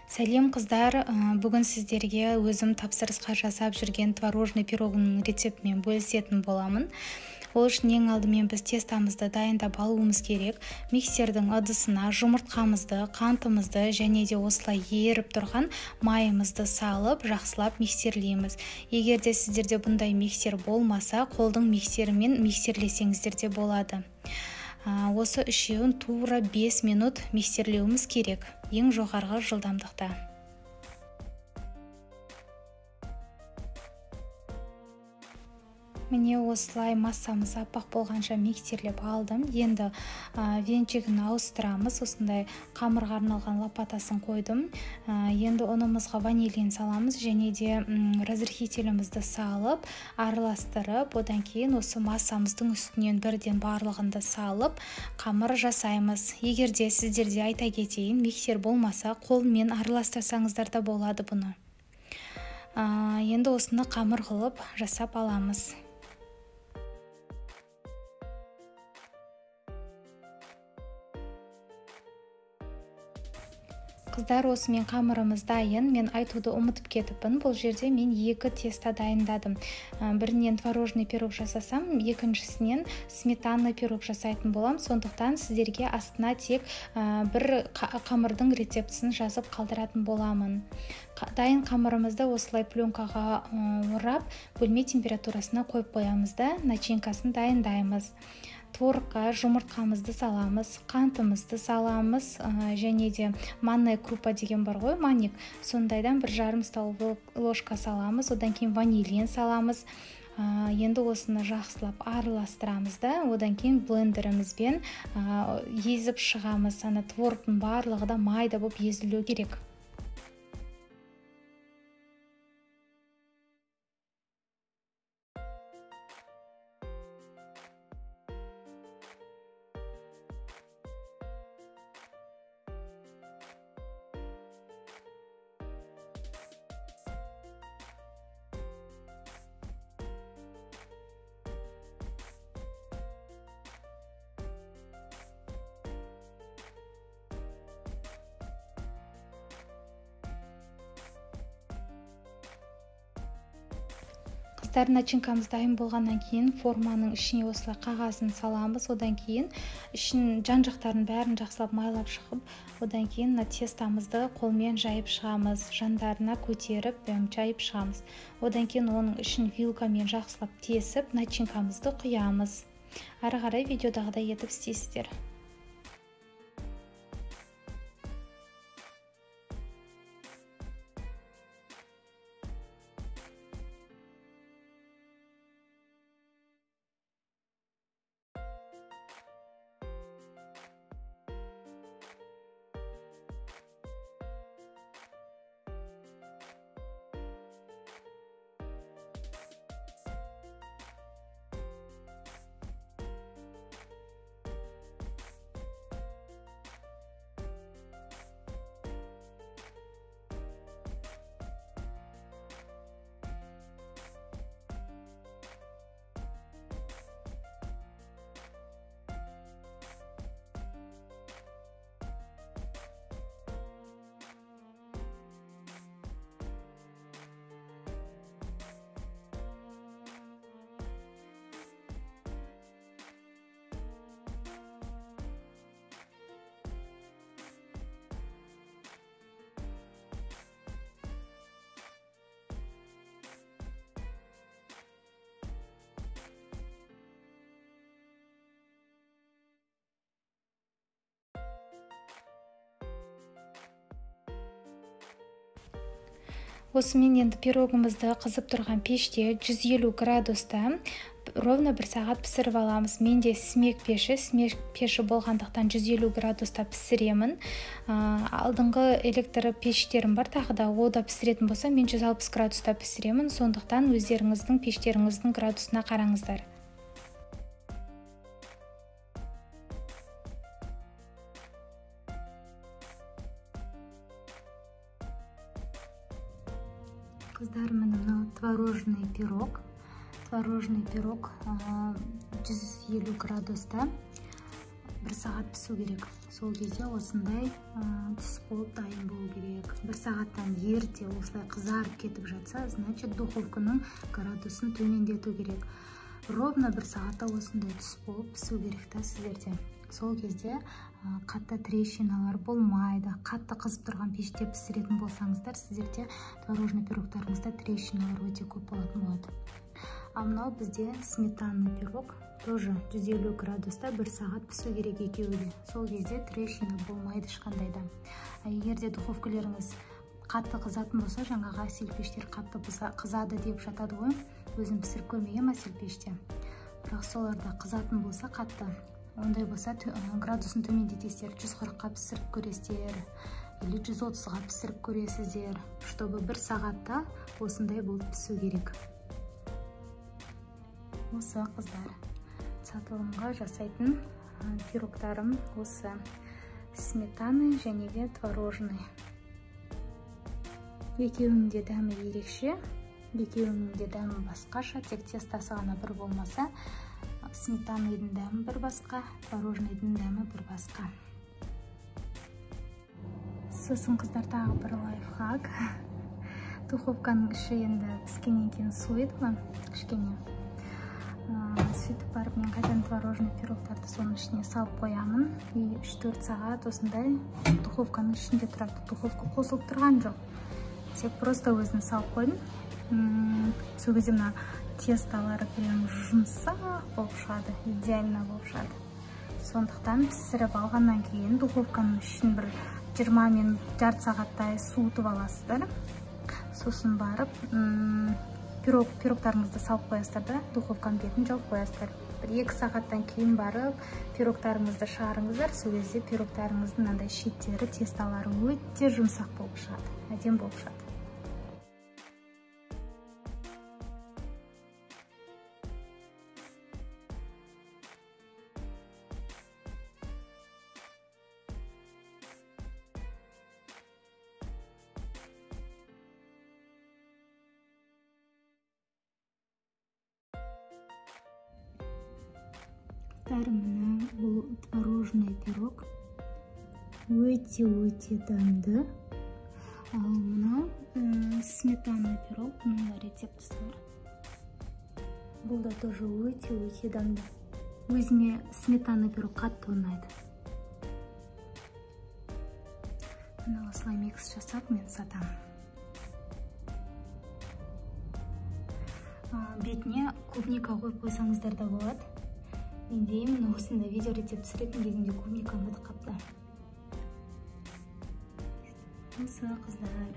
Сәлем, қыздар! Бүгін сіздерге өзім тапсырысқа жасап жүрген творожный пирогының рецептімен бөлісетін боламын. Ол үшін ең алдымен біз тестамызды дайындап алуымыз керек. Миксердің ыдысына жұмыртқамызды, қантымызды және де осылай еріп тұрған майымызды салып, жақсылап миксерлейміз. Егер де сіздерде бұндай миксер болмаса, қолдың миксерімен миксерлесеңіздер де болады. Осы үшеуін тура 5 минут миксерлеуіміз керек, ең жоғарғы жылдамдықта. Міне, осылай массамыз аппақ болғанша миксерлеп алдым. Енді венчигін ауыстырамыз. Осындай қамырға арналған лопатасын қойдым. Енді ұнымызға ванилин саламыз және де разрыхителімізді салып, араластырып, одан кейін осы массамыздың үстінен бірден барлығын да салып, қамыр жасаймыз. Егер де сіздерде, айта кетейін, миксер болмаса, қолмен араластырсаңыздар да болады бұны. Енді осыны қамыр қылып жасап аламыз. Қыздар, осымен қамырымыз дайын. Мен айтуды ұмытып кетіппін. Бұл жерде мен екі тесто дайындадым. Бірінен творожный пирог жасасам, екіншісінен сметанный пирог жасайтын болам. Сондықтан сіздерге астына тек бір қамырдың рецептісін жазып қалдыратын боламын. Дайын қамырымызды осылай пленкаға орап, бөлме температурасына қойып қоямыз да, начинкасын дайындаймыз. Творогқа жұмыртқамызды саламыз, қантымызды саламыз және де манная крупа деген бар ғой, манник, сондайдан 1,5 столовый ложка саламыз, одан кейін ванилин саламыз. Енді осыны жақсылап араластырамыз да, одан кейін блендерімізбен езіп шығамыз. Ана творогтың барлығы да майда болып езілу керек. Қыздар, начинкамыз дайын болғаннан кейін форманың ішіне осылай қағазын саламыз. Одан кейін ішін, жан жақтарын бәрін жақсылап майлап шығып, одан кейін мына тестамызды қолмен жайып шығамыз, жандарына көтеріп жайып шығамыз. Одан кейін оның ішін вилкамен жақсылап тесіп, начинкамызды құямыз. Ары қарай видеодағыдай етіп істейсіздер. Осымен енді пирогымызды қызып тұрған пеште 150 градуста ровно бір сағат пісіріп аламыз. Менде смек пеші, смек пеші болғандықтан 150 градуста пісіремін. Алдыңғы электр пештерім бар, тағы да ода пісіретін болсам, мен 160 градуста пісіремін. Сондықтан өздеріңіздің пештеріңіздің градусына қараңыздар. Қыздар, міне, мынау творожный пирог. Творожный пирог 150 градуста 1 сағат пісу керек. Сол кезде осындай түс болып дайын болу керек. 1 сағаттан ерте осылай қызарып кетіп жатса, значит духовканың градусын төмендету керек. Ровно 1 сағатта осындай түс болып пісу керек та сіздерде. Сол кезде қатты трещиналар болмайды. Қатты қызып тұрған пеште пісіретін болсаңыздар, сіздерде творожный пирогтарыңызда трещиналар өте көп болатын болады. Ал мынау бізде сметанный пирог, тоже 150 градуста 1 сағат пісу керек екеуі де. Сол кезде трещина болмайды ешқандай да. Егер де духовкалеріңіз қатты қызатын болса, жаңағы әсел пештер қатты қызады деп жатады ғой. Өзім пісіріп көрмегенмін әсел пеште. Бірақ соларда қызатын болса қатты, ондай болса градусын төмендетесіздер, 140-қа пісіріп көресіздер, или 130-ға пісіріп көресіздер, чтобы 1 сағатта осындай болып пісу керек. Осы қыздар, сатылымға жасайтын пирогтарым осы сметаны және де творожный. Екеуінің де дәмі ерекше, екеуінің де дәмі басқаша, тек тестасы ғана бір болмаса, сметаныйдың дәмі бір басқа, творожныйдың дәмі бір басқа. Сосын қыздар, тағы бір лайфхак. Духовканың іші енді піскеннен кейін суиды ғой кішкене. Сөйтіп барып мен қайтадан творожный пирогтарды соның ішіне салып қоямын. И 3-4 сағат осындай духовканың ішінде тұрады. Духовка қосылып тұрған жоқ. Тек просто өзін салып қойдым. Сол кезде мына тесталары прям жұмсақ болып шығады, идеально болып шығады. Сондықтан пісіріп алғаннан кейін духовканың ішін бір 20 минут, жарты сағаттай суытып аласыздар. Сосын барып пирогтарыңызды салып қоясыздар да, духовканың бетін жауып қоясыздар. Бір 2 сағаттан кейін барып пирогтарыңызды шығарыңыздар. Сол кезде пирогтарыңыздың мынандай шеттері, тесталары өте жұмсақ болып шығады, әдемі болып шығады. Мына бұл творожный пирог өте-өте дәмді. Ал мынау сметанный пирог, бұның да рецептісі бар. Бұл да тоже өте-өте дәмді. Өзіме сметанный пирог қатты ұнайды. Мына осылай микс жасап мен сатамын. Бетіне клубника қойып қойсаңыздар да болады. Менде именно осындай видео рецепт түсіретін кезімде клубника ұмытып қапты. Осы қыздар.